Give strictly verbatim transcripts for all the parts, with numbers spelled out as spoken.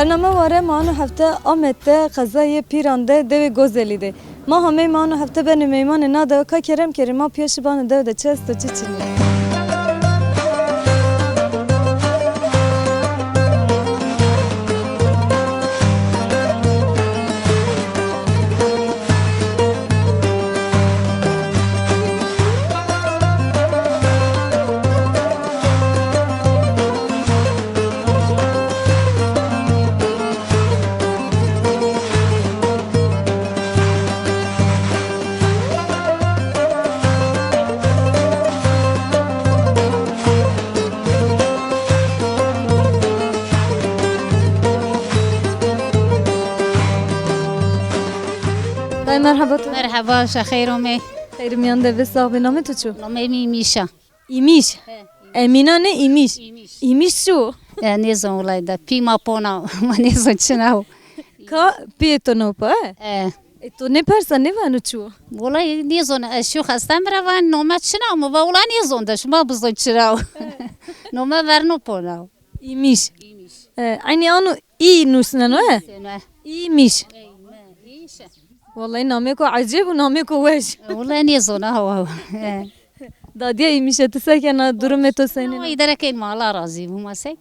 Bername ware ma ano hefte Amed de, qezayê Pîran de, dewê Gozelî de. Ma hamey ma ano hefte benê meymanê na dewe, ka kerem kerê ma pîya şi bano dewe de çi esto, çi çinî. Dayê, merheba to. Merheba, şe xeyr omê. Xeyr miyan de be, sax be. Namê to çi yo? Namê mi Mîşa. Îmîş. He. Emîna ne, Îmîş? Îmîş. Îmîş çi wo? E, nêzon wilay de. Pî ma pona, ma nêzon çina wo. Ka pîyê to no pa, he? E. E, to nêpersa, nêvano çi wo? Wilay nêzon, ez şîyo xeste mi ra van nome çina wo, mi va wilay nêzon de, şima bizon çina wo. He. Nome verno pona wo. Îmîş. Îmîş. E, eynî ano î nusneno, he? Nusneno, he. Îmîş. Ey, me, îş. Wellahî namêko ecêb û namêko weş. E, wellahî nêzona hawa. E. Dadîya Îmîşe, ti se kena, durumê to senîn? Wa îdare kên ma, Allah razî bo, ma sek.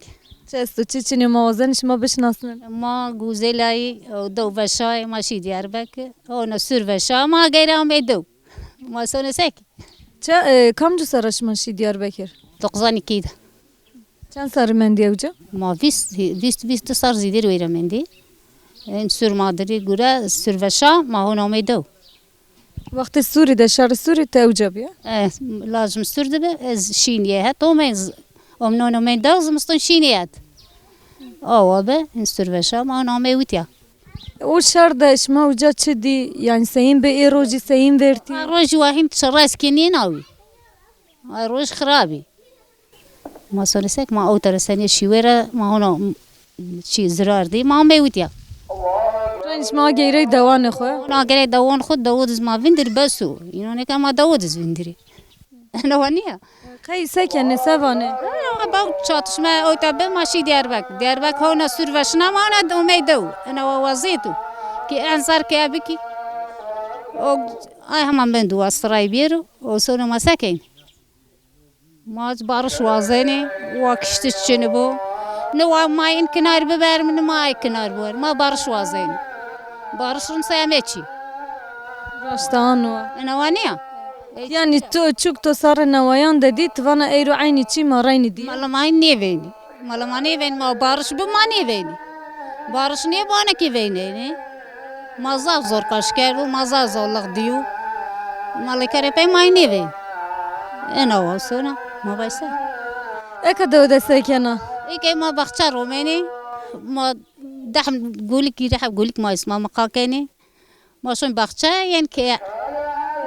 Çi esto, çi çinî yo, ma wazenî şima bişinasnên. Ma Guzelayî, o, dew veşayê, ma şî Diyarbekir. Ona sûr veşa, ma geyre amê dew. Ma sonê sek. Ça, e, kamcî serra şima şî Diyarbekir? Doxzan îkî de. Çend serrî mendî ewca? Ma vîst, vîst, vîst û di serr zîdêr weyra mendî. Ên sûr ma dirî gure, sûr veşa, ma hona amey dew. Wextê sûrî de, şerê sûrî ti ewca bîya? E, lajim sûr de bi, ez şînîye het, omey z-, omnon omey dew, zimiston şînîye het. Awa bi, ên sûr veşa, ma hona amey witya. O şer de şima uca çi dî? Yanî seyîn bi ê rojî, seyîn vertî? A rojî wa hîn çi reskî nîna wî. A roj xirabî. Ma sonê sek, ma ewta ra senê şîwe ra, ma hona çî zirar dî, ma amey witya. Reyn şima geyrey dewanê xwu? Hona geyrey dewan xwu, dewo diz ma vindir bes o. Îno nêka ma dewo diz vindirî. Ena wa nîya. Qey se kenê, se vanê? Ha, bak çatışma ewta bi, ma şî Diyarbek. Diyarbek hona sûr veşina, ma hona omey dew. Ena wa wazêto. Ki ensar ke bikî. O, ay hema mendo wa siray bêro. O sono ma se keyn? Ma barış wazenê, wa kiştiş çinî bo. Ne wa ma in kinar biberim, ne ma ay kinar biberim. Ma barış wazenê. Barış rimsaya me çî. Raşta ano. Ena wa nîya. Yanî to, çuk to sarê newayan de dî, ti vana eyro eynî çî ma reynî dî. Mala ma nêvenî. Mala ma nêvenî, ma barış bi ma nêvenî. Barış nêbane kî veynenê. Ma zaf zor qaş kerdo, ma zaf zorlix dîyo. Ma lê kerê pey ma nêvenî. Ena wa sona, ma vayse. Eka dewe de se kena? Eke ma baxça romenê, ma dehm gulikî, rehb gulik ma îsma miqa kenê. Ma şon baxçe yen keye.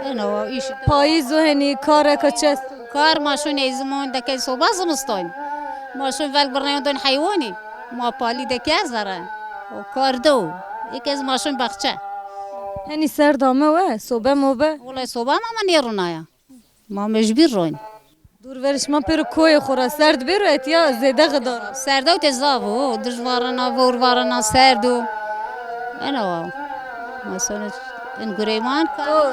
Ena wa îş. Payîz o, henî kareka çi esto? Kar ma şon ey zimon de key soba zimiston. Ma şon vel birneyon don heywanî. Ma palî de ker zere. O kar do. Ê kez ma şon baxçe. Henî serd ame we, sobe mobe? Wulay soba ama ma nêrunaya. Ma mecbur ron. Dûr verê şima pêro koyê xo ra serd bêro, etiya zêde xidar o. Serdewtê zaf o, dij varena, vor varena, serd o. Ena wa. Ma sonuç in gureyman ka. To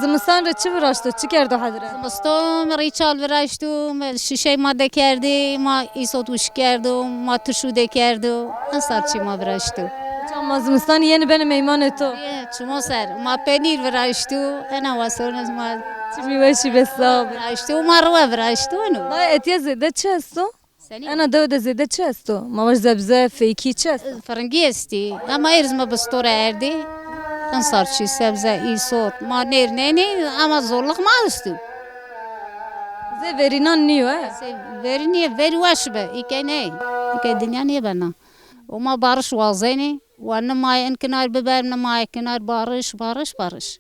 zimistan ra çi viraşto, çi kerdo hedre? Zimistan mi rîçal viraşto, mi şişey ma dekerdê, ma îsot wişk kerdo, ma tirşû dekerdo. En sar çî ma viraşto. Çama zimistan yenî benê meymanê to. Ye, çimo ser. Ma penîr viraşto, ena wa sonuç ma. Çimî weşî be, sağ ol. Viraşto, ma riwe viraşto, eno. Vay, etiya zêde çi esto? Senî? Ena dewe de zêde çi esto? Ma vaj zebze, feykî çi esto? Firingî estî. Ama êriz ma bi store erdî. Insar çî, sebze, îsot. Ma nêr nenî, ama zorluk ma esto. Zê verînan nîyo, he? Zê verî nîye, verî weş bi. Îke ney. Îke dinya nêbena. O ma barış wazenî. Wa nimay in kinar biber, nimay kinar, barış, barış, barış.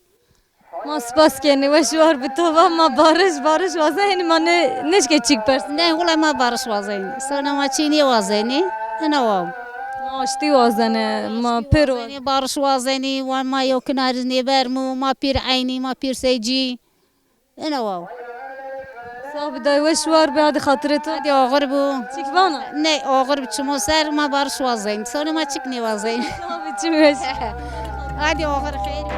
Ma spas kenê, weş war bi to va, ma barış, barış waze, henî ma ne, neşke çîk pers. Ne, wula ma barış wazenî. Sona ma çî nêwazenî, ena wa. Ma aştî wazene, ma pêro wazenî. Barış wazenî, wa ma yew kinarî nêbermû, ma pîr eynî, ma pîr seycî. Ena wa. Sağ ol, day weş war be, hadi xatirê to. Hadi oxir bu. Çik vana? Ne, oxir bu, çimo ser, ma barış wazeyim. Sonra ma çik ne wazeyim. Sağ ol, çim weş. Hadi oxir xeyir.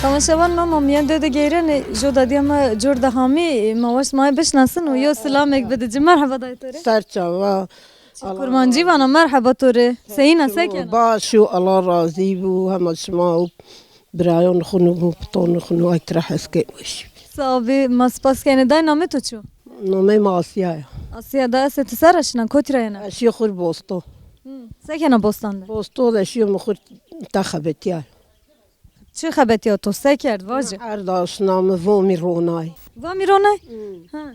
Temaşevan ma, ma mîyan dew de geyrenê, jo dadîya ma cor de hamî, ma waşt ma bişnasin û yo silamek bide ci. Merheba dayê to rê. Ser çava. Kurmancî vana, merheba to rê. Seyîn a, se kena? Baş û, Allah razî bû, hema şima û birayon xun û piton xun û, ay tira hes kên weş bî. Sağ ol, ma spas kenê. Day namê to çi yo? Namê ma Asya ya. Asya, da estê ti ser ra şina, kotî ra yena? Ez şîyo xur bosto. Hı. Se kena bostan de? Bosto de şîyo mi xur te xebetîya. Çi xebetîya to? Se kerd, vaje. Erd aşna mi, vomî ronay. Vomî ronay? Hı. Ha.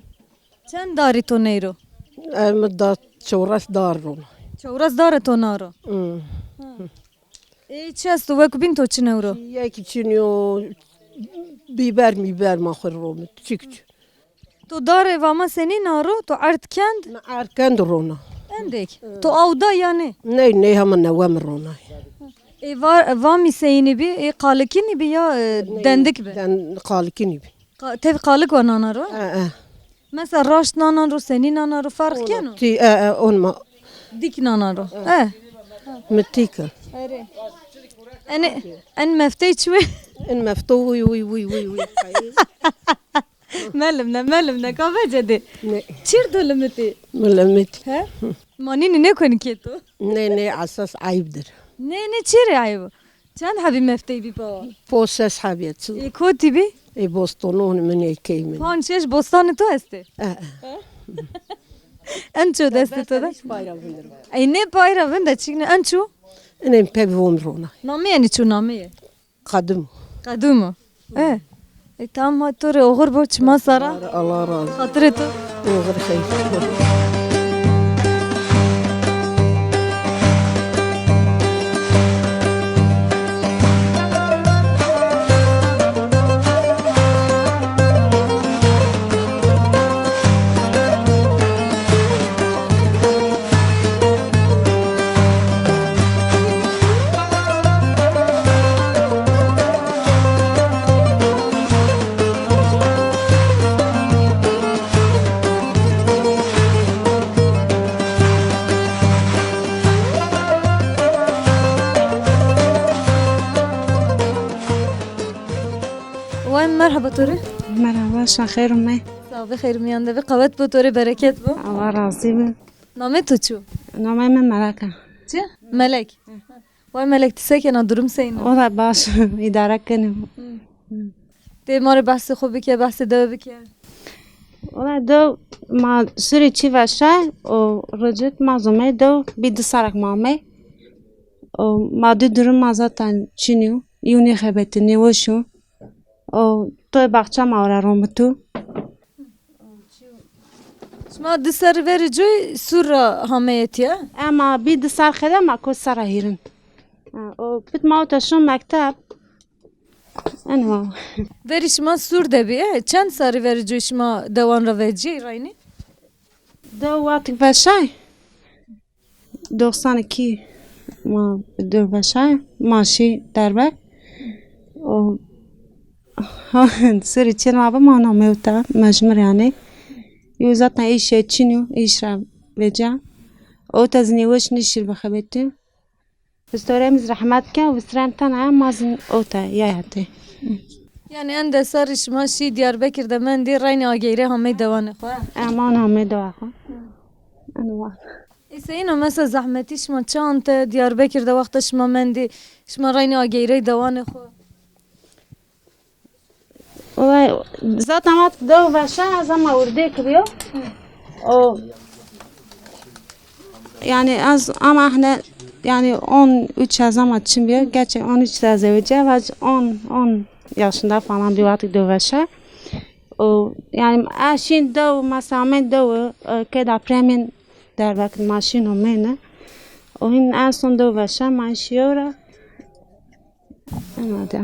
Çend darî to ney ro? Ez mi da çewres dar ronay. Çewres darê to na ro? Hı. Ha. Ê, çi esto, wek bîn to çin ewro? Yekî çin yo, bîber mîber ma xwu romit, çik çi. To darê va ma senî na ro, to erd kend? Mi erd kend rona. Endêk. To aw da ya nê? Ney, ney, hema newe mi rona. Ê, va, va mî seyînî bî, ê, qalikînî bî ya, e, dendik bi? Den, qalikînî bî. Qa-, tev qalik wa nana ro? E, e. Mesela raşt nanan ro, senî nanan ro ferq keno? Tî, e, e, on ma. Dik nanan ro. E. Mi tîk. Erê. Ene, en meftey çi we? En mefto wuy, wuy, wuy, wuy, wuy. Melim ne, melim ne, ka vece de. Ne. Çir do limitî? Mi limit. He? Manînî ne konî keto? Ne, ne, esas ayıptır. Ne, ne, çirê ayıp? Çend hebî meftey bî bawa? Po ses hebî çi? Ê kotî bî? Ê bostonon min, ê key min. Panc şeş bostanê to estê? E, e. En ço destê to de? Hiç payra vindir. Ey ne payra vinde çik ne, en ço? Enem pe vom rona. Namê enî ço, namê ye? Qedim. Qedim o. E. E, tamam, ha, to rê oxir bo, çima sara. Allah razı. Xatirê to. Oxir xeyr. Way, merheba to rê. Merheba, şan xeyr ûmey. Sağ be, xeyr miyan de be. Qewet bo to rê, bereket bo. Allah razî bi. Namê to çi yo? Namê mi Melek a. Çi? Melek. Way Melek, ti se kena, durum seyîn o? O da baş, îdare kenî. Hı. Tê ma rê behsê xo bike, behsê dewe bike. Wela dew ma surê çî veşay û ricik ma zomey dew bî di serek ma amey. Û madî durum ma zaten çin yo. Yew nêxebetî, nêweş o. Û toy baxça ma ora romito. Şima di serrî verî coy sûr ra hameyê tîya? Ema bî di serrî xede ma kot serra hîrin. Ha, o pit ma ota şon mekteb. En wa. Verî şima sûr de bî, e? Çend serrî verî coy şima dewan ra vecîyey, reynî? Dew wextik veşay. Doksan iki ma dew veşay, ma şî derbek. O, serê çên ma bi ma namê ota, mecmur yanî. Yo zaten îşê çin yo, îş ra veca. Ota zî nêweş nişir bixebetî. Pistorê mi zî rehmet ke, û vistirem tena ma zî ota, yay hetê. Yanî en de serrî şima şî Diyarbekir de mendî, reynî ageyre hamey dewanê xo? E, ma namê dewa xo. Eno wa. Ê seyîn o, mesela zehmetî şima çi ante, Diyarbekir de wexta şima mendî, şima reynî ageyrey dewanê xo? Wellay, zaten wextê dew veşay ez ama urdêk bîyo. O, yanî ez ama hene, yanî on üç ez ama çin bîyo. Gerçi on üç de ez zewecîya, vac on, on yaşında falan bî wextê dew veşay. O, yanî ez şîn dew, mesela amên dew, e, kê depremên derbek ma şîn omeyne. O hîn en son dew veşa, ma şîyo ra. Ema de.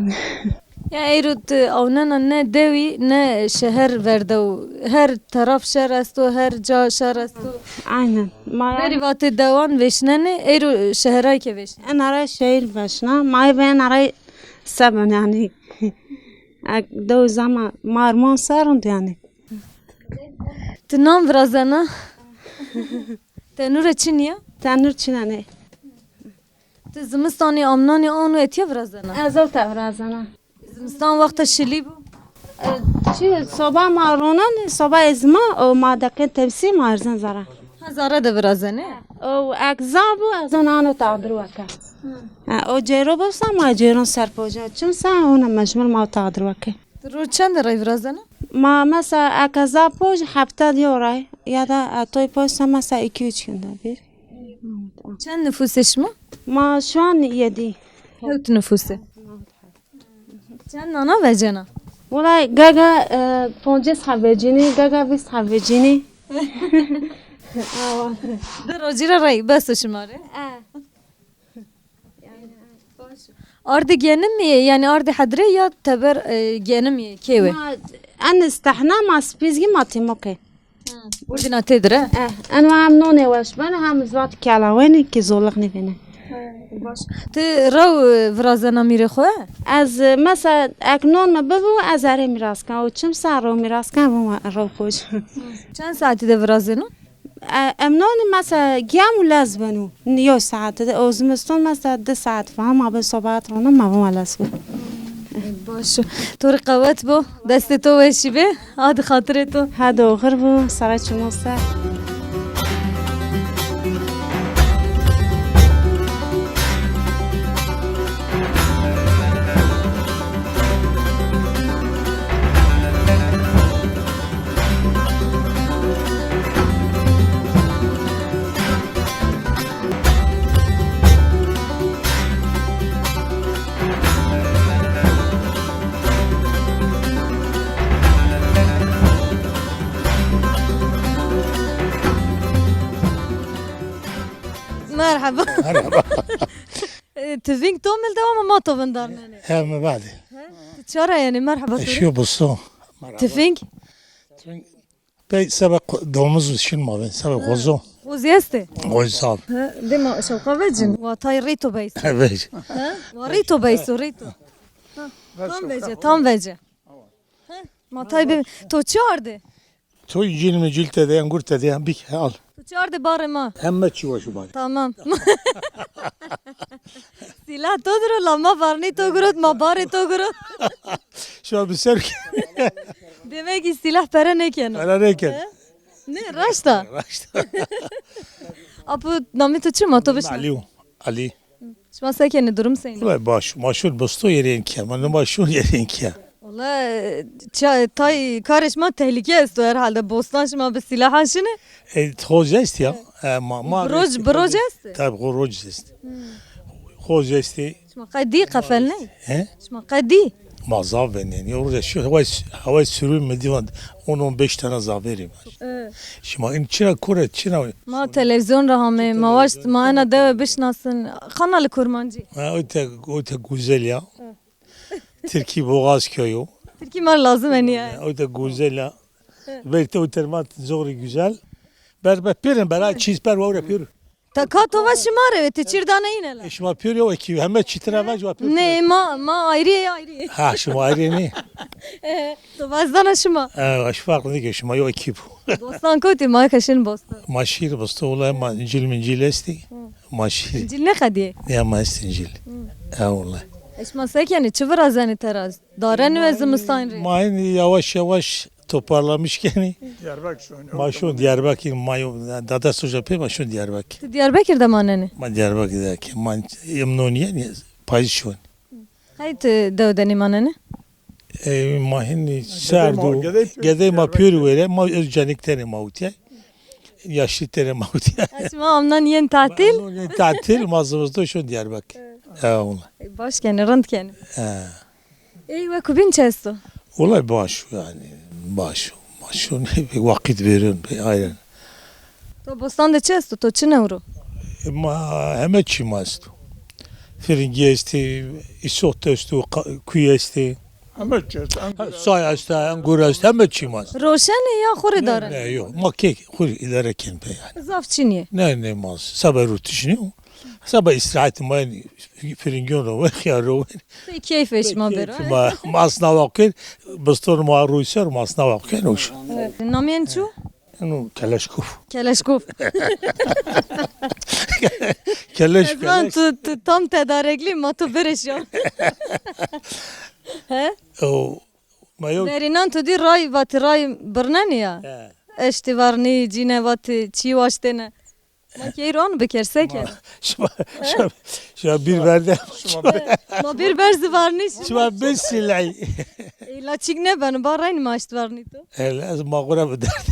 Ya eyro ti awnena ne dewî ne şeher verdew. Her taraf şer esto, her ca şer esto. Aynen. Ma verî vatê dewan veşnenê, eyro şeheray ke veşnenê. Ena ra şehir veşna. Ma eve ena ra sebin yanî. Ek dew zama marmon serund yanî. Ti nan virazena? Tenure çin ya? Tenur çin a, nê. Ti zimistanî, amnanî, anu etiya virazena? Ez ewta virazena. Zimistan wexta şilî bo? E, çi, soba ma ronan, soba ez ma, o ma deqê tepsî ma erzin zara. Ha, zara de virazenê? O ek za bo, ez ona ano taqdir weke. Ha, o cêro bo sa ma cêron ser poca. Çim sa ona mecbur ma taqdir weke. Ti roj çend ray virazena? Ma mesela eke za poj hefta diyo ray ya da etoy poj sa mesela iki üç günde bir. Çend nüfusê şima? Ma şu an yedi. Hewt nüfusê. Çend nana vecena? Wulay gaga e, poncês ha vecinî, gaga vîst ha vecinî. Di rocî ra rey bes o şima rê. E. Ardê genim mi yê, yanî ardê hedre ya teber e, genim yê, kêwe? Ma en istehna ma spîzgî ma tîmokê. Urdîna têdir e? Eh, en wa hem nonê weş beno, hem zat kelawenî ki zorluk nêvêne. Baş. Ti rew e, virazena mîrê xo? Ez e, mesela ek non mi bibo, ez erê mîras ken. O çim sa rew mîras ken, vûn rew xoj. Çend saetî de virazeno? E, em nonî mesela giyam û lez beno. Yo saet de, o zimiston mesela di saet falan, ma bi sobahat rono, ma vûn lez bo. Baş o. To rê qewet bo, destê to weşî bê. Hadi xatirê to. Hadi oxir bo, sara çimo ser. Merheba. Merheba. E, ti vîng to mil de ama ma to vindarnenê. He, mi badê. He? Ti çara yanî merheba to rê? Eşyo busto. Ti vîng? Pey sebe ko-, domuz şin ma ben, sebe xozo. Xozî estê? Xozî sağ ol. He, de ma şewqa vecin. Wa tay rîto beyso. Vec. He? Wa rîto beyso, rîto. Ha, tam vece, tam vece. He? Ma tay bi, to çi ardê? To cil mi cil te de, engur te de, bik al. To çi ardê barê ma? Hemme çi wa şu barê. Tamam. Sîlah to dir o, la ma varnî to girot, ma barê to girot. Şima bi ser. Demek ki sîlah pere nêkeno. Pere nêken. He? Ne, raşta. Raşta. Apo, namê to çi ma to bişna? Alî yo. Alî. Şima se kenê, durum seyîn o? Wele baş, ma şûn bisto yerên ke. Ma nima şûn yerên ke. Wele, ça-, tay karê şima tehlîke esto herhalde. Bostan şima bi sîlahan şinê? E, xocî est ya. E, ma, ma bi roc, bi roc est? Tabi, xo roc est. Xocî estê. Şima qey dî qefelney? He? Şima qey dî? Ma zaf venên. Ya orada şu hava, hava sürü mı divan on on beş tane zaf verim. E. Şima in çira kore, çira? Ma televîzyon ra hamê, ma waşt, ma ena dewe bişnasin. Kanalê Kurmancî. Ha, o te, o te güzel ya. Tirkî Boğaz köyü. Tirkî ma lazim e nîya. O te güzel ya. Verî te o termat zogri güzel. Berbe pirin, bera çîz per, wawre pir. Ta ka to va şima rê ve, ti çîr dana îne la. E, şima pêro yo ekî, heme çîtir a vec wa pêro. Ne, ma, ma ayrî yê, ayrî yê. Ha, şima ayrî nê. E, to va ez dana şima. E, hiç fark nêke, şima yo ekî bo. Bostan kotî, ma ke şin bostan. Ma şîr bosto, wulay ma cil min cil estî. Ma şîr. Cil ne qedî? Ya ma estî cil. Ha, wulay. E, şima se kenî, çi virazenî teraz? Dare nîwe zimistan rê. Ma hînî yavaş yavaş toparlamış kenî. Diyarbakır şûn. Ma şûn Diyarbakır, ma yo, dada soja pê ma şûn Diyarbakır. Ti Diyarbakır de manenê? Ma Diyarbakır de ke, ma emnoniye, payîz şûn. Qey ti dew de nêmanenê? E, ma hînî ser do, gedey ma pêro were, ma öz canik tenê ma utye. Yaşlı tenê ma utye. Şima amnan yên tatil? Amnan yên tatil, ma zimiston şûn Diyarbakır. Ha, wulay. E, baş kenî, rind kenî. Ha. Ey, wekubîn çi esto? Wulay baş o yanî, baş o. Baş o, ne, waqit vêrên, aynen. To bostan de çi esto? To çi newro? Ma heme çî ma esto. Firingî estê, îsot esto, ka-, kuy estê. Heme çî esto, engûr esto. Say esto, engûr esto, heme çî ma esto. Roşenê ya xwu rê dare? Ne, yo. Ma kê xwu rê îdare kenî pê yanî. Zaf çinî yê? Ne, ne, ma seba rûtiş nîyo. Seba îstîrehet ma yanî firingîyon ro, xiyar ro. Pê keyfê şima bêro. Ma, ma asnawa kên, bistor ma rûy ser, ma asnawa kên hoş. Evet. Namê ên çi yo? Eno Keleşkov. Keleşkov. Keleş, ez van keleş. Tu, tu tam tedareklî, ma tu birêşa. He? O, ma yo. Verînan tu dî ray, vatî ray birnenî ya. He. Eştî varnî, cîne vatî çî waştêne. Ma keyr on biker, se ker? Şima, şima, şima bir verdi. Ma bir berzi varnî şima. Şima bir silay. E, la çik nebeno, ba reyn ma eşt varnî to. El, ez ma xura bi derd.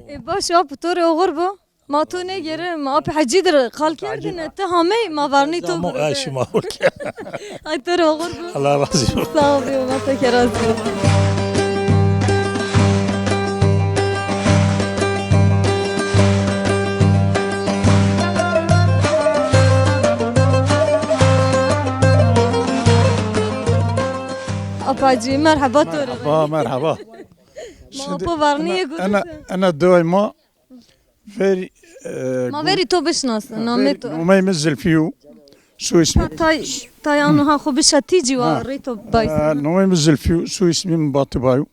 E, baş, apo to rê oxir bo. Ma to nêgêre, ma apê Hecî dir qal kerdine, ti hamey ma varnî to. Ama, e, şima xur ke. Ay to rê oxir bo. Allah razı olsun. Sağ ol, ma to ke razı ol. Apacı, merhaba to rê. Merhaba, merhaba. Ma apo varnîye gotî. Ena, ena deway ma Ver, e, ma verî to bişinasin, namê to. Nomey mi Zilfî yo. Soyismî. Tay, tay ano ha xo bişa tî cî wa rê to bay. E, nomey mi Zilfî yo, soyismî mi Batibay o.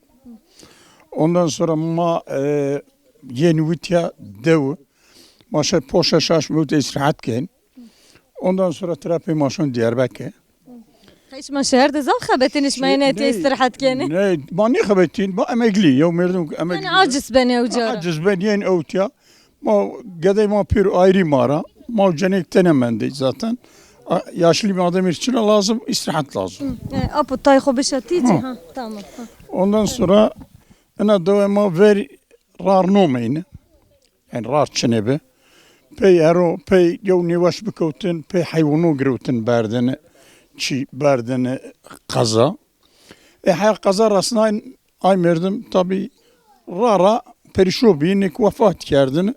Ondan sonra ma, e, yenî witya dew. Ma şe poşa şaş mi wit îstîrehet kên. Ondan sonra tira pey ma şon Diyarbekir. Qey şima şeher de zaf xebetîn, şima yenê etî îstîrehet kenî? Ney, ma nêxebetîn, ma emeklî, yew merdim emeklî. Yanî aciz benê ew ca ra? Aciz ben, yenî ewtîya. Ma gedey ma pêro ayrî ma ra. Ma cenêk tenê mendê zaten. A, yaşlı bir adam için lazım, istirahat lazım. Hı, e, apo tay xo bişa tî cî, ha, tamam. Ha. Ondan sonra ena dewe ma ver rar nomeyne. Yanî rar çinê bi. Pey ero, pey yew nêweş bikewtin, pey heywano girewtin berdini, çî berdini qeza. E, heya qeza resnayn ay merdim tabî ra ra perîşo bî, nik wefat kerdini.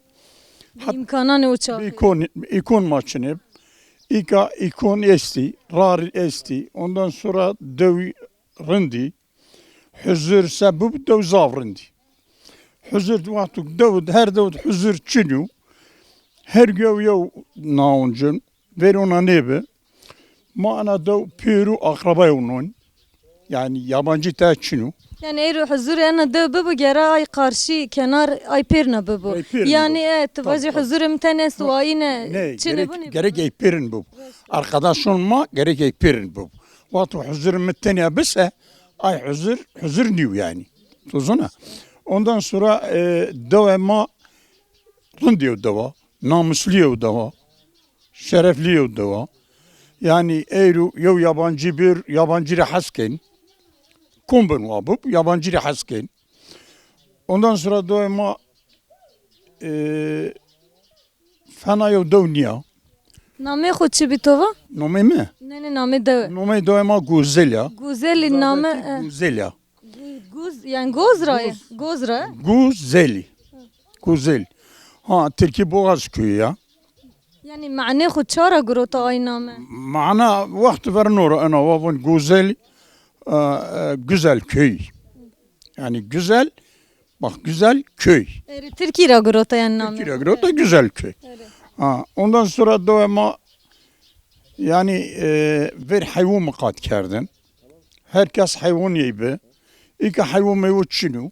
Hat-, îmkananê o çaxî. Îkon, îkon ma çinê bi. Îka îkon estî, rar estî. Ondan sonra dewî rindî. Huzur se bib dew zaf rindî. Huzur wexto dew, her dew huzur çin o. Her yew yew naoncin, ver ona nêbi. Ma ena dew pêro akrabay onon. Yanî yabancî te çin o. Yanî êro huzur ena dew bibo, gere ay karşı kenar ay pêrna bibo. Ay pêrna bibo. Yanî, e, ti vajî huzurê mi tenê esto, ayîne çinê bunî. Gerek ey pêrin bibo. Arkadaşon ma gerek ey pêrin bibo. Wexto huzur mi tenê bise, ay huzur, huzur nîyo yanî. To zona. Ondan sonra, e, dewe ma rindî yew dewa, namuslî yew dewa, şereflî yew dewa. Yanî êro yew yabancî bir, yabancî rê hes kên. Kom bin wa bib, yabancî rê hes kên. Ondan sonra dewe ma, e, fena yew dew nîya. Namê xo çi bî to va? Nomê mi? Nê, nê, namê dewe. Nomê dewe ma Gozel ya. Gozelî name, e. Gozel ya. Gu-, guz, yanî goz ra ye. Goz. Goz ra ye. Gozelî. Gozel. Ha, Tirkî Boğaz köyü ya. Yanî manê xo ça ra girota ay name? Mana wext verno ra ena wa von Gozel, e, e, güzel köy. Yanî güzel Bak, güzel köy. Êrî Tirkî ra girota yanî name. Tirkî ra girota güzel köy. Êrî. Ha, ondan sonra dewe ma yanî, e, ver heywan miqat kerdin. Herkes heywan yey bi. Îka heywan meywe çin o.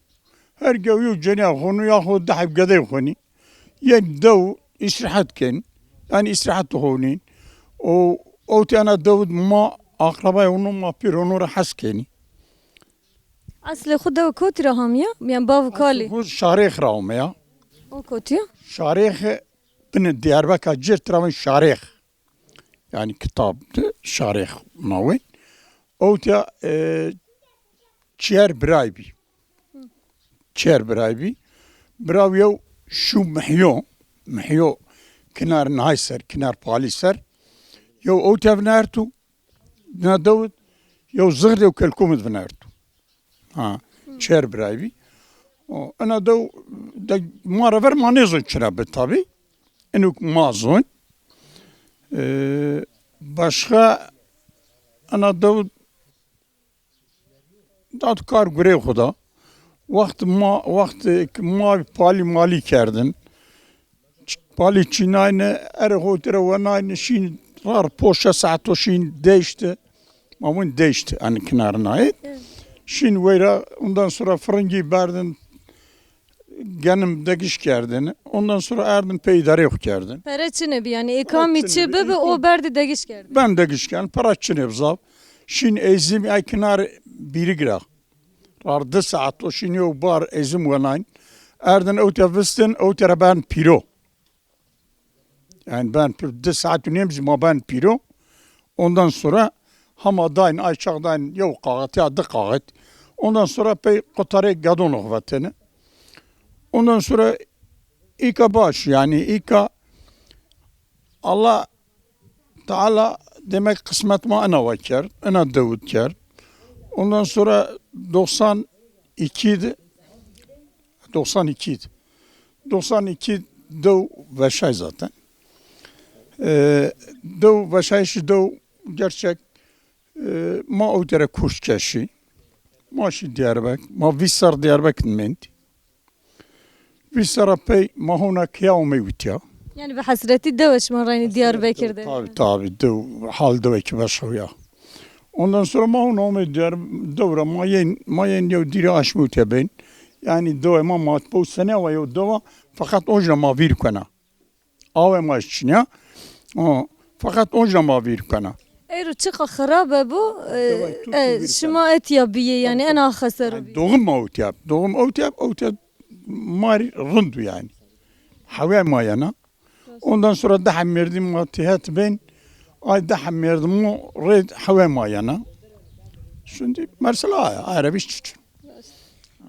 Her gew yew cenîya xo nî ya xo deheb gedey xo nî. Yen dew îstîrehet kên. Yanî îstîrehet honîn. O, o tena dew ma akrabay onu ma pîr onu ra hes kenî. Eslê xwu dewe kotî ra hamîya? Yanî bav û kalî? Eslê xwu Şarêx ra ame ya. O kotî ya? Şarêx binê Diyarbekir cêr tira vên Şarêx. Yanî kitab de Şarêx nawên. Ewtya, e, çiyer biray bî. Çiyer biray bî. Biraw yew şû mihyo. Mihyo kinar nihay ser, kinar palî ser. Yew ewtya vinertu. Ina dew id yew zixd yew kelkum id vinertu. Ha, çer biray bî. O, ina dew de ma ra ver ma nêzon çira bi tabî. Ino ke ma zon. E, başka ena dew dat kar gurey xo da. Wext ma, wext ke ma palî malî kerdin. Ç-, palî çînayne, erê xo tira wenayne, şîn rar poşe saeto şîn deşte. Ma vun deşte, yani kinarına ait. Evet. Şîn weyra, ondan sonra fırıngî berdin, genim degiş kerdin. Ondan sonra erdin pey idarê xo kerdin. Pere çine bi yani, ê kamî çi bibi, o berdi degiş kerdin. Ben degiş kerdin, pere çine bi zaf. Şîn ezim ay kinar bîrig ra. Rar di saat o şîn yew bar ezim wenayn. Erdin ewte vistin, ewte ra ben pîro. Yani ben pîr-, di saat û nêm zî ma ben pîro. Ondan sonra hama dayn, ay çax dayn yew kaxit ya di kaxit. Ondan sonra pey qutarê gadon xo vetene. Ondan sonra îka baş, yani îka Allah Teala demek kısmet ma ena wa kerd, ena dewid kerd. Ondan sonra doksan iki de, doksan iki de, doksan iki dew veşay zaten. Ee, dew veşayışi dew gerçek, e, ma ewte ra koşt keşî. Ma şî Diyarbek, ma vîst serr Diyarbek mend. Vîst serra pey ma hona kîya omey utya. Yani bi hesretî dewe şima raynî Diyarbekir de. Tabi, tabi, dew, hal dewe ki başka ya. Ondan sonra ma hona omey Diyar-, dew ra ma yên, ma yên yew dîrê aşmî utya bên. Yani dewe ma, ma po sene wa yew dewa, fakat onca ma vîr kena. Awe ma çinya. O, fakat onca ma vîr kena. Eyro çiqa xirabe bu, e, e, şima etya bîyê, yani ena xesero bîyê. Doğum ma utya, doğum utya, utya ma rî rind o yani. Hewê ma yena. Ondan sonra daha merdim ma tihet ben. Ay daha merdim o red hewê ma yena. Şimdi mesela ay, ay reviş çiçin.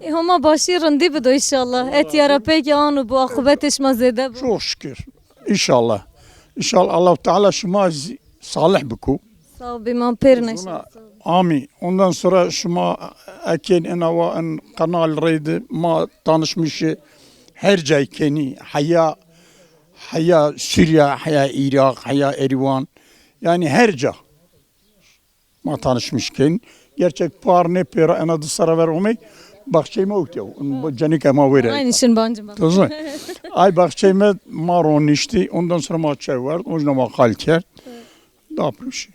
Ê Homa başî rindî bido înşallah. Etya ra pey kî ano bu, aqibetê şima zêde bo. Çok şükür. İnşallah. İnşallah Allahu Teala şima zî salih biku. Sağ ol, bî ma pêr neşe. Amî. Ondan sonra şima ekên ena wa en kanal reydi ma tanışmışı her cay kenî. Heya, heya Suriye, heya Irak, heya Erivan. Yani her ca. Ma tanışmış kên. Gerçek par ne pêra ena di serra ver omey. Baxçey ma utya. Cenike ma were. Aynı şin bancı bak. Tozun. Ay baxçey me ma ronişti. Ondan sonra ma çay verdi. Ondan ma qal kerd. Da pişi.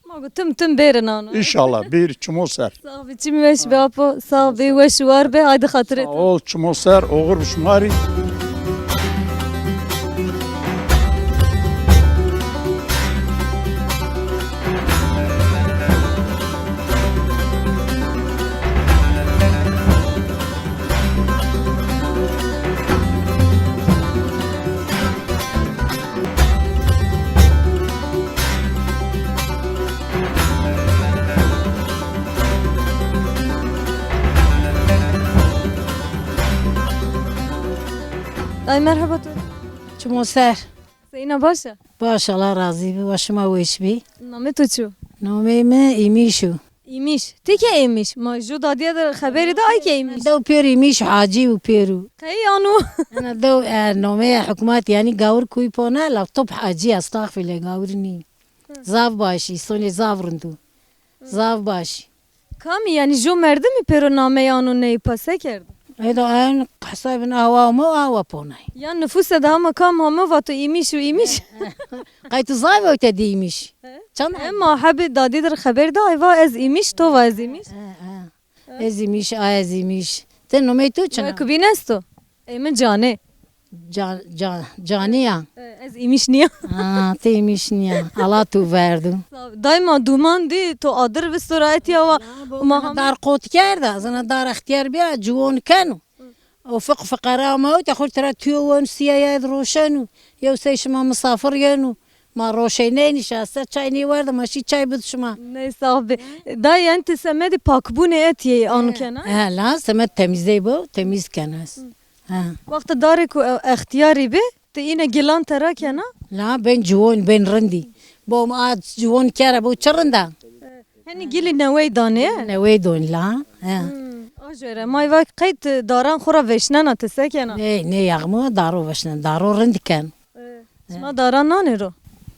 Ma go tim tim bêrin ano. İnşallah bir çimo ser. Sağ ol, çim weş be apo. Sağ ol, weş war be. Haydi xatirê. Sağ ol, çimo ser. Oğur bişmari. Ay merhaba to. Çimo ser. Seyna baş a? Baş, Allah razî bi, wa şima weş bî. Namê to çi yo? Namê mi Îmîş o. Îmîş. Ti ke Îmîş? Ma ju dadîye de xeberî da, ay ke Îmîş. Dew pêr Îmîş Hacî û pêr o. Qey ano? Ena dew, e, namê hukmat, yani gawir kuy pona, la top Hacî, estağfirullah, gawir nî. Zaf baş î, sonê zaf rind o. Zaf baş î. Kamî, yanî jo merdimî pêro nameyê ano ney pa se kerdo? Eda en hesabin awa amo awa ponay. Ya nifuse de hama kam hama vato Îmîş û Îmîş. Qey tu zaf ewte di Îmîş. Çand? Ema hebê dadî dir xeber da, ay va ez Îmîş, to va ez Îmîş. He, he. Ez Îmîş, a ez Îmîş. Ti nomey tu çina? Wekubîn esto. Ê mi Canê. Ca-, ca-, Canî ya. E, ez Îmîş nîya. Ha, ti Îmîş nîya. Allah tu verdu. Dayma duman dî, to adir visto ra etya wa. Ma dar qot kerda, zana dar extiyar biya, ciwon keno. O fiq fiqera ma o, te xur tira tuyo won siya ya ed roşenu. Yew sey şima misafir yenu. Ma roşeyney nişaste, çay nêwerda, ma şî çay bid şima. Ney, sax bê. Da, yani ti semedê pakbûnê etîyê, anu kena? He, la semed temîzey bo, temîz kena ez. He. Wexta darê ku e-, extîyarî bê, ti îne gilan tera kena? La, bên ciwon, bên rindî. Bo ma a ciwon kere bo çi rinda? Henî gilî newey danê? Newey don la. He. Hmm. A jêre, may vak qey ti daran xo ra veşnena, ti se kena? Ney, ney, yaxmo daro veşnen, daro rind ken. E. Şima daran nanê ro?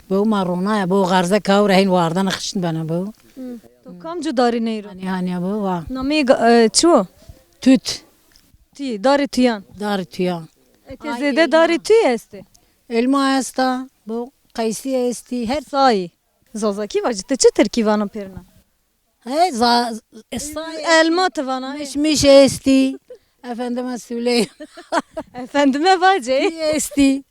Bo ma ronaya, bo xerze kawra hên wardana xişn bena bo. To kamcî darî ney ro? Hani hani bo wa. Nameyê ga- e, çi wo? Tut. Tî, darê tîyan. Darê tîyan. Eke zêde darê tî estê? Elma esta, bo qeysî estî, her. Sayî. Zazakî vacî, ti çi tirkî vana pêrna? He, za, sayî. Elma ti vana, he. Mişmiş estî. Efendime söyleyeyim. Efendime vacê. Tî estî.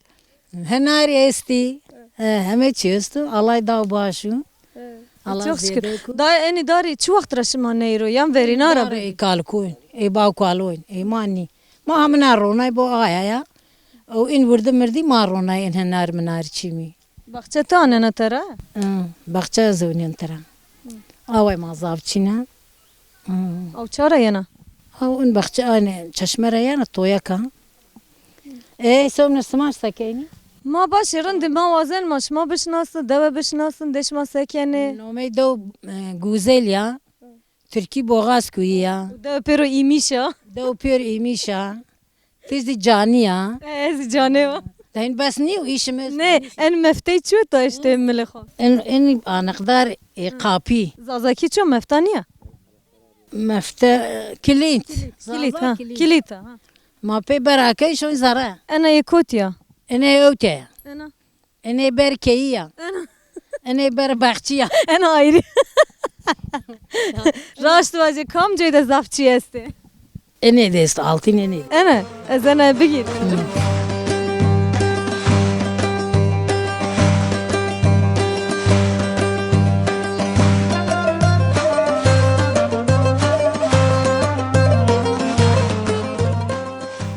Henarî estî. He, heme çî esto. Allay daw baş o. He. Allah zêde ku. Da enî darî çi wext ra şima ney ro? Yan verîna ra bi? Ê kalkoyn, ê bawkaloyn, ê ma nî. Ma hamina ronay bo aya ya. O in wirdi mirdî ma ronay in henar minar çîmî. Baxçe ti anena tera? Hı, baxçe ez ewnîyen tera. Away ma zaf çîna. Hı. Aw ça ra yena? Aw in baxçe, anî çeşme ra yena, toyeka. E, somne sima se kenî? Ma başê rindî, ma wazen ma şima bişinasin, dewe bişinasin, dê şima se kenê? Nomey dew, e, Guzel ya. Tirkî Boğaz köyü ya. Dewe pêro îmîş a. Dew pêro îmîş a. Ti zî canî ya. E, ez zî canê wa. Deyn bes nîyo, îşim ez. Ne, en meftey çi to eştê milê xo? En, en anıqdar, e, kapî. Zazakî çi mefta nîya? Mefte, e, kilît. Kilît, ha. Kilît, ha. Ma pê berakey şoy zere. Ena yê kotî ya? Ena yê ewte ya. Ena. Enê ber keyî ya. Ena. Enê ber baxçî ya. Ena ayrî. Raşt vajê, kamcey de zaf çî estê? Enê de est, altîn enê. Ena, ez ena bigîr.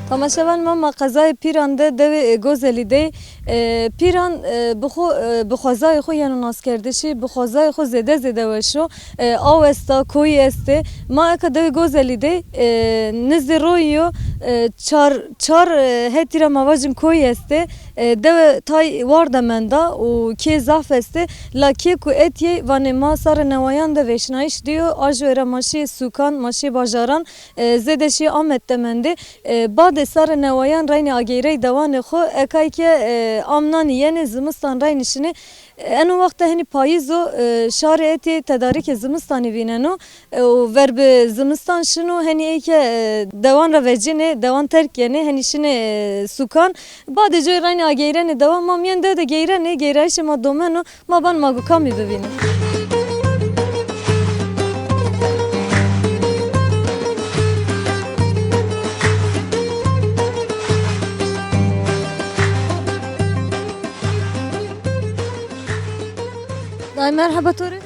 Tamaşevan ma, ma qezayê Pîran de dewê, e, Gozelî de, e, Pîran, e, bi xo, e, bi xwezayê xo yeno naskerdişî, bi xwezayê xo zêde zêde weş o. E, aw esta, koyî estê. Ma eka dewê Gozelî de, e, nizdê royî yo, e, çar, çar, e, hetî ra ma vajin koyî estê. E, dewe tay war de menda û kê zaf estê. La kê ku etîyê, vanê ma sarê newayan de vêşnayîş dîyo, ajo ra ma şîyê sûkan, ma şîyê bajaran. E, zêde şîyê Amed de mendê. E, badê sarê newayan reynê ageyrey dewanê xo, ekay ke, e, amnanî yenê, zimistan reynî şinê. E, eno wexte henî payîz o, e, şarê etê tedarîkê zimistanî vîneno, e, û ver bi zimistan şino, henî ey ke, e, dewan ra vecinê, dewan terk yenê, henî şinê, e, sûkan. Badê coy reynê ageyrenê dewan, ma mîyen dew de geyrenê, geyrayîşê ma domeno. Ma ban ma gu kamî bivînî. Dayê, merheba to rê.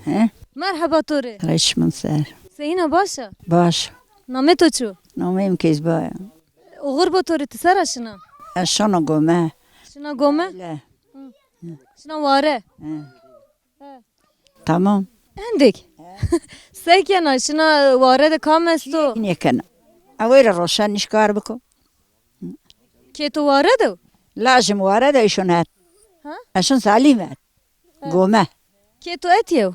He? Merheba to rê. Reş min ser. Seyîn a, baş a? Baş. Namê to çi yo? Namê mi Kezba ya. Oxir bo to rê, ti sera şina? Ez şona gome. Şina gome? Le. Şina ware? He. He. Tamam. Hendêk. Se kena, şina ware de kam esto? Nêkena. Ewê ra roşen nişkar biko. Kê to ware de? Lajim ware de, eşon het. Ha? Eşon Salîm het. He. Gome. Kê to etîyew?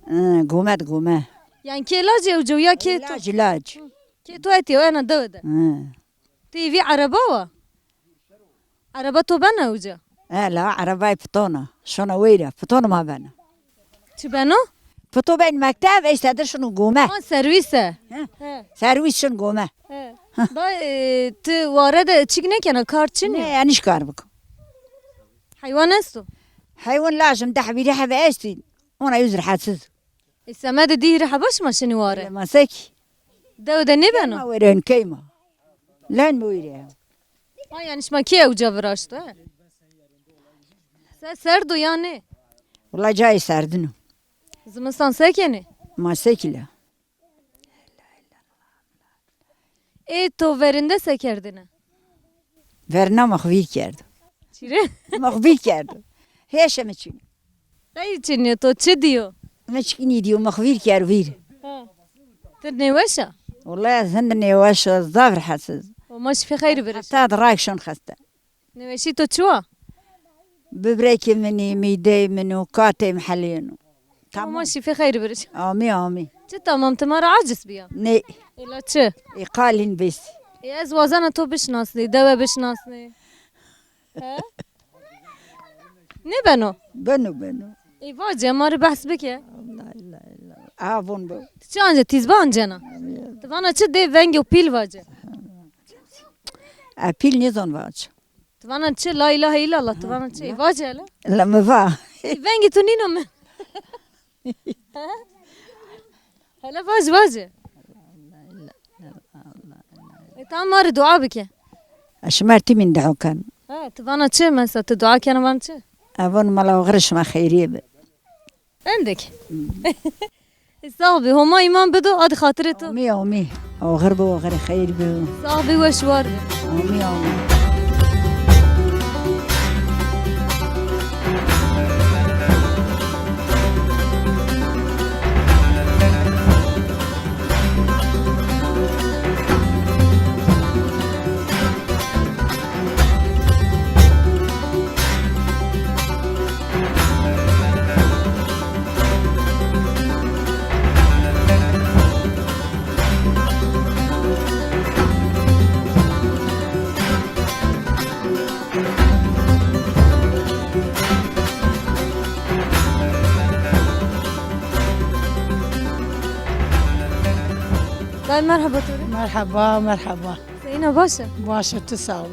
He, gome de gome. Yanî kê lajî ewco ya kê to? Laj, laj. Kê to etîyew, ena dewe de. He. Ti vî ereba wa? Ereba to bena uca? E, la erebay pitona. Şona weyra. Pitona ma bena. Çi beno? Pito ben mekteb, işte dir şunu gome. Ha, serwîs e. He. He. Serwîs şun gome. He. Da, e, ti ware de çik nêkena, kar çin yo? Ne, yanlış kar bik. Heywan esto? Heywan lazım, deh bîrî hebe estin. Ona yüz rahatsız. E, semedê dî hîrê heba şima şinî ware? Ma sekî. Dewe de nêbeno? Ma were keyma. Len mi were? Ha, yanî şima kê ewca viraşto, he? Se serd o ya nê? Wela cayê serdin o. Zimistan se kenê? Ma sekî la. Ê to verinde se kerdêne? Verna ma xo vîr kerdo. Çi rê? Ma xo vîr kerdo. Hêşe mi çin. Qey çin yo, to çi dîyo? Mi çikî nîdîyo, ma xo vîr kerd vîr. Ha. Ti nêweş a? Wela ez hin nêweş a, zaf rehatsiz. O ma şifê xeyrî birişo. Heta di rak şon xeste. Nêweşî to çi wa? Bibrekê min î, mîdeyê min o, katê min helêno. Tamam. Ama şîfê xeyr birişo. Amî, amî. Çi tamam, ti ma ra aciz bîya? Nê. Ela çi? Ê qalîn bes. Ê, ez wazena to bişinasnî, dewe bişinasnî. He? Nêbeno? Beno, beno. Ê vace, ma rê behs bike. Allah, Allah, Allah. Avon bu. Ti çi ance, tîzba ancena? Ti vana çi, dê vengê pîl vace? E, pîl nêzon vac. Ti vana çi, la ilahe illallah, ti vana çi? Ê vace hele. La mi va. Ê vengê tu nîno mi? Hele vac, vace. E, tam ma rê dua bike. E, şima rê tîmîn dua ken. Ha, ti vana çi mesela? Ti dua kena, vana çi? E, von mala oxirê şima xeyrîye bi. Endek. E, sax bî. Homa îman bido, a di xatirê to. Amî, amî. Oxir bi, oxirê xeyr bi. Sax bî, weş war bî. Amî, amî. Dayê, merheba to rê. Merheba, merheba. Seyîn a, baş e? Baş e, tu sağ ol.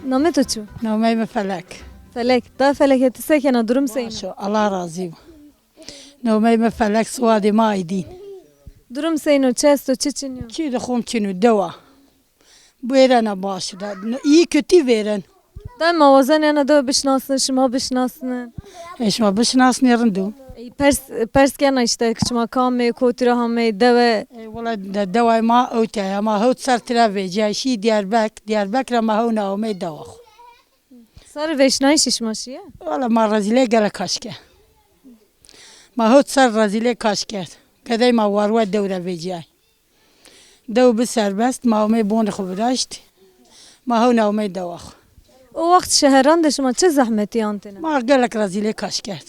Namê to çi? Namey mi Felek. Felek. Dayê Felek, ti se kena, durum seyîn o? Baş o, Allah razî bo. Namey mi Felek, soyadê mi Aydin. Durum seyîn o, çi esto, çi çinî yo? Çi di xo mi çinî yo, dewa. Vêrena baş da. Îyî kotî vêren. Dayê, ma wazenê ena dewe bişinasnin, şima bişinasnin. E, şima bişinasnê, rind o. Ey, pers, pers kena îşte, şima kam ê, kotî ra hamey, dewe? E, wela de, deway ma ewtya ya, ma hewt serr tira vecîyay, şî Diyarbek, Diyarbek ra ma hewna omey dewa xo. Sarê vêşnayîşî şima şîye? Wela ma rezîlê gelek kaş kerd. Ma hewt serr rezîlê kaş kerd. Gedey ma warwe dew ra vecîyay. Dew bi serbest, ma omey bonê xo viraşt. Ma hewna omey dewa xo. O wext şeheran de şima çi zehmetî antêne? Ma gelek rezîlê kaş kerd.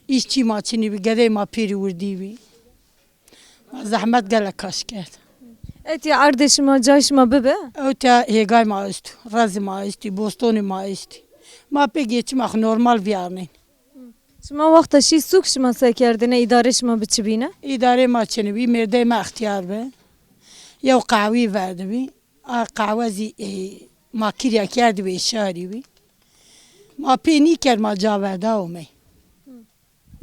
Îşçî ma çinî bî, gedey ma pêrî wirdî bî. Ma zehmet gelek kaş kerd. Etya erdê şima, cay şima bibe? Ewtya hêgay ma esto, rezê ma estî, bostonê ma estî. Ma pê geçima xo normal vîyarnên. Şima wexta şî sûk şima se kerdêne, îdarê şima bi çi bîne? Îdarê ma çinî bî, mêrdey ma extîyar bi. Yew qehwî verdibî. A qehwe zî, e, ma kîrya kerdibî, şarî bî. Ma pê nîkerd, ma ca verda omey.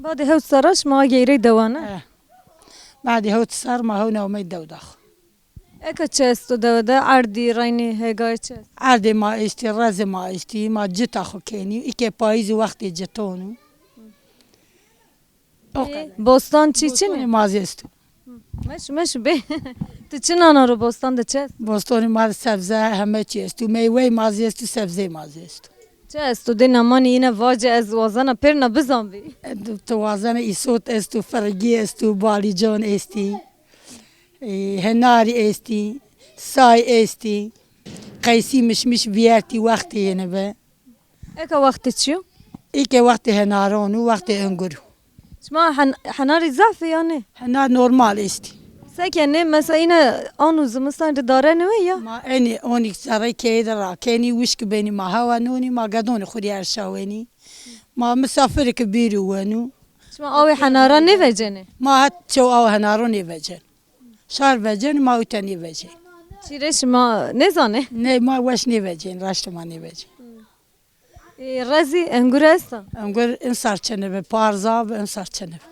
Badê hewt serra şima geyrey dewa, ne? Eh. Badê hewt serr ma hewna omey dew da xo. Eke çi esto dewe de? Erdî, reynî, hêgayî çi esto? Erdê ma estî, rezê ma estî, ma cita xo kenî. Îke payîzî wextê citon o. O qeder. Bostan çî çin ê? Bostanê ma zî esto. Meşu, meşu bê. Ti çi nana ro, bostan de çi esto? Bostanê ma de sebze heme çî esto. Meywey ma zî esto, sebzey ma zî esto. Çi esto? Dê namanî îne vace, ez wazena pêrna bizanbî. E, tu, tu wazena îsot esto, firigî esto, balîcon estî. E, henarî estî, say estî, qeysî, mişmiş vîyertî wextê yeni bi. Eka wextê çi yo? Îke wextê henaron û wextê engur o. Şima hen-, henarî zaf ê ya nê? Henar normal estî. Se kenê, mesela îne an û zimistan de darenê we ya? Ma enê onî zerrey keyê de rakenî, wişk benî ma hewa nonî, ma gedonê xo rê erşawenî. Ma misafirî ke bêrî weno. Şima awê henara nêvecenê? Ma het çew aw henaro nêvecen. Şar vecen, ma uta nêvecên. Çîrê şima nêzanê? Nê, ma weş nêvecên, raştê ma nêvecên. Ê, rezî, engur esta? Engur imsar çinê bi, parza bi, imsar çinê bi.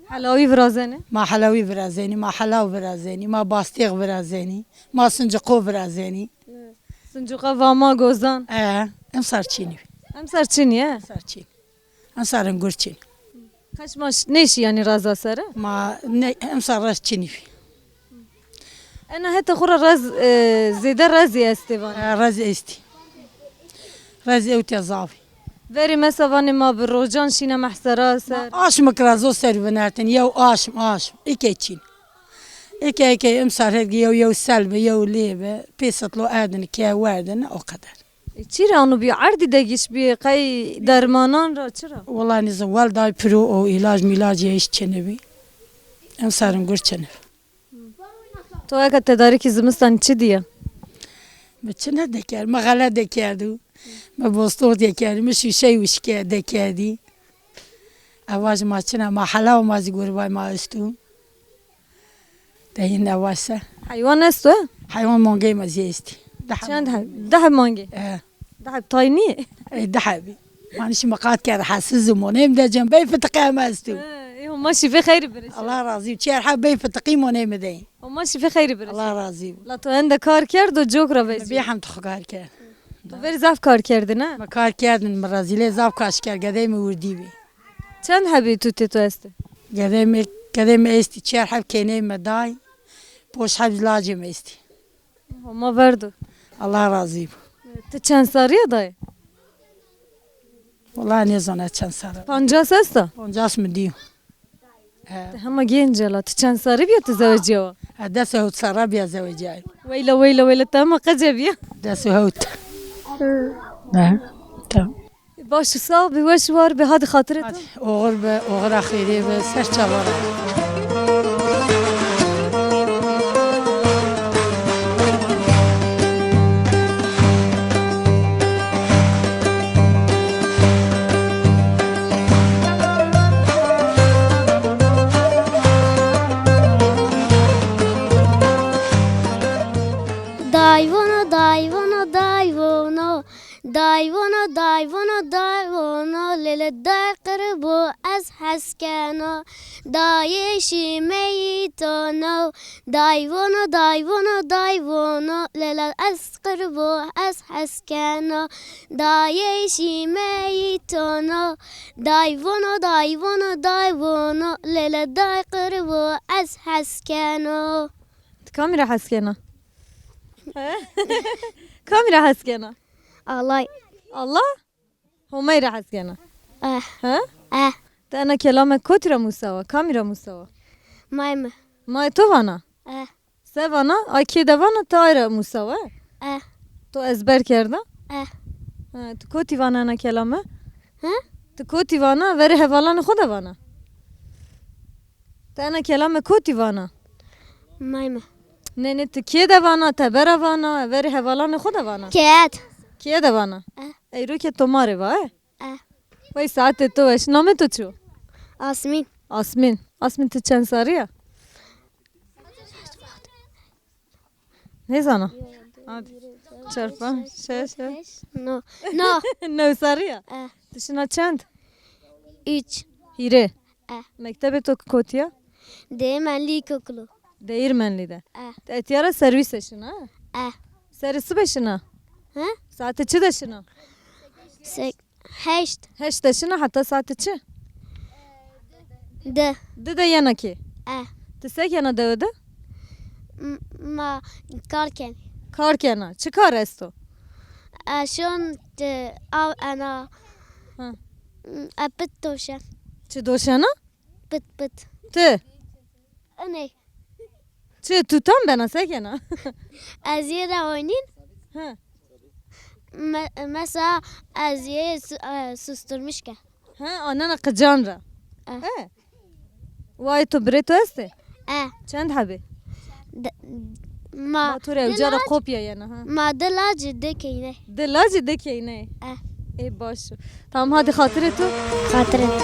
Helawî virazenê? Ma helawî virazenî, ma helaw virazenî, ma bastêx virazenî, ma sincuqo virazenî. Sincuqa va ma gozan. E, imsar çinî bi. Emsar çinî ye? Imsar çinî. Emsar engur çin. Qe şima ş-, nêşî yanî reza sere? Ma ne, emsar rez çinî bî. Ena heta xo ra rez, e, zêde rezî estê vanê? E, rez estî. Rez ewtya zaf î. Verî mesa vanê ma bi rocan şîna mehsera ser. Ma aşmik ra zor ser vinertin, yew aşm, aşm. Îke çin. Îke, îke emsar her yew, yew sel bi, yew lê bi. Pê sitlo erdin ke werdin, o qeder. E, çi ra ano bî? Erdî de giş bî, qey dermanan ra çi ra? Wela nizim, wel day piro o, îlac mîlac ya hiç çinî bî. Emsar engur çinî. To eke tedarîkî zimistanî çi dîya? Mi çi ne dekerd, mi xele dekerdo. Mi bostox de kerdî, mi şîşey wişke de kerdî. Evaj ma çina, ma helawa ma zî gurbay ma esto. De yine evaj se. Heywan esto, he? Heywan mangey ma zî estî. Deh heb. Çend heb? Deh heb mangey? E. Deh heb tay nîyê? E, deh hebî. Manî şima qat kerd hesiz û monê mi de cem bey fitiqî em esto. E, e, Homa şîfê xeyrî birişe. Allah razî. Çer heb bey fitiqî monê mi de. Homa şîfê xeyrî birişe. Allah razî. La to ende kar kerd û cok ra vecî. Bê hem tu kar kerd. To verî zaf kar kerdin, ha? Mi kar kerdin, mi rezîlê zaf kaş kerd, gedey mi wirdî bî. Çend hebî tutê to estê? Gedey mi, gedey mi estî, çer heb kêney mi day, poş heb lacê mi estî. Homa verdo. Allah razî bo. Ti çend sarî ya dayê? Wela nêzana çend sarî. Pancas esta? Pancas mi dîyo. He. Ti hema gênc e la, ti çend sarî bîya ti zewecîyawa? Ha, des û hewt sarî bîya zewecîyayî. Weyla, weyla, weyla, ti hema qece bîya. Des û hewt. He, tamam. Baş û sağ bî, weş û war bî, hadi xatirê to. Hadi, oxir bi, oxira xêrê bi, ser çava ra. Day vono, day vono, day vono. Day vono, day vono, day vono, lele day qirbo ez hes keno. Dayê şîmeyî tono. Day vono, day vono, day vono, lele ez qirbo ez hes keno. Dayê şîmeyî tono. Day vono, day vono, day vono, lele day qirbo ez hes keno. Ti kamî ra hes kena? He? Kamî ra hes kena? Allah. Allah? Homay ra hes kena? Eh. He? Eh. Ti ena kelame kotî ra musawa? Kamî ra musawa? May mi. May to vana? Eh. Se vana? Ay kê de vana, ti ay ra musawa? Eh. To ezber kerda? Eh. Ha, ti kotî vana ena kelame? He? Ti kotî vana? Verê hevalanê xo de vana? Ti ena kelame kotî vana? May mi. Nê, nê, ti kê de vana, tebera vana, verê hevalanê xo de vana? Kêt. Kê de vana? Eh. Eyro ke to ma rê va, e? Eh. Wey saetê to weş. Namê to çi yo? Asmîn. Asmîn. Asmîn, ti çend sarî ya? Nêzana. Hadi. Çar, panc, şeş, şeş. No. No. New sarî ya? Eh. Ti şina çend? Üç. Hîrê. Eh. Mektebê to kotî ya? Değirmenli İlkokulu. Değirmenli de. Eh. Ti etîya ra serwîse şina, ha? Eh. Serê sibe şina? Hı? Saete çi de şina? Se-, heşt. Heşt de şina heta saete çi? Di. Di de yena kê? Eh. Ti se kena dewe de? M-, ma kar ken. Kar kena. Çi kar esto? E, şon, e, av ena. Hı. E, pit doşen. Çi doşena? Pit, pit. Ti? Enê. Çi tutan bena, se kena? Ez yê ra oynîn. Hı. Me-, mesela ez yê su-, e, susturmuş ke. Hı, anena qican ra. E. Hı. Way to birê to estê? E. Çend hebê? De, ma, ma to rê di ewca ra lac-, kopya yena, ha? Ma di lacî di keyney. Di lacî di keyney? E. Ê baş o. Tamam, hadi xatirê to. Xatirê to.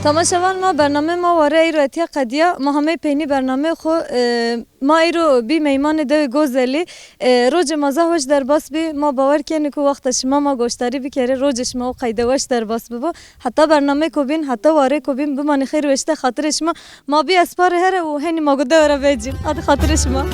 Temaşevan ma, bernameyê ma ware eyro etîya qedîya. Ma hamey peynî bernameyê xo, e, ma eyro bî meymanê dewê Gozelî. E, rocê ma zaf weş derbas bî. Ma bawer kenî ku wexta şima ma goşdarî bikerê, rocê şima o qeyde weş derbas bibo. Heta bernameyêko bîn, heta warêko bîn, bimanî xeyr û weşî de, xatirê şima. Ma bî esparê here û henî ma go dewe ra vecîn. Hadi xatirê şima.